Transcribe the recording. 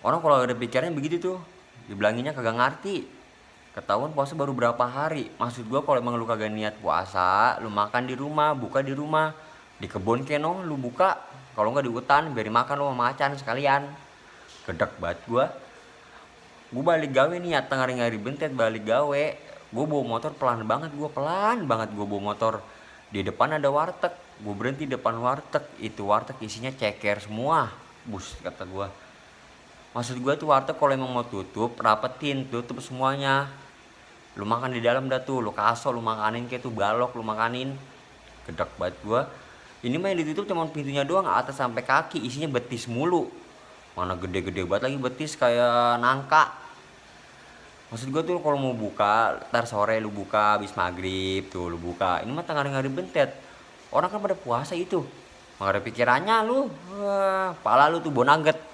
Orang kalau ada pikirannya begitu tuh, dibilanginnya kagak ngerti. Ketahuan puasa baru berapa hari. Maksud gua kalau emang lu kagak niat puasa, lu makan di rumah, buka di rumah. Di kebun keno lu buka. Kalau nggak di hutan, biar makan lu sama macan sekalian. Gedek banget gua. Gua balik gawe nih ya, tengah hari bentet balik gawe. Gua bawa motor pelan banget, gua pelan banget gua bawa motor. Di depan ada warteg. Gua berhenti depan warteg. Itu warteg isinya ceker semua. Bus kata gua. Maksud gua tuh warteg kalau emang mau tutup, rapetin, tutup semuanya. Lu makan di dalam dah tuh, lu kaso lu makanin kayak tuh balok lu makanin. Gedek banget gua. Ini mah yang ditutup cuma pintunya doang, atas sampai kaki, isinya betis mulu. Mana gede-gede banget lagi betis kayak nangka. Maksud gua tuh kalau mau buka, ntar sore lu buka habis maghrib tuh lu buka. Ini mah tengah hari bentet. Orang kan pada puasa itu. Nggak ada pikirannya lu. Wah, pala lu tuh bonaget.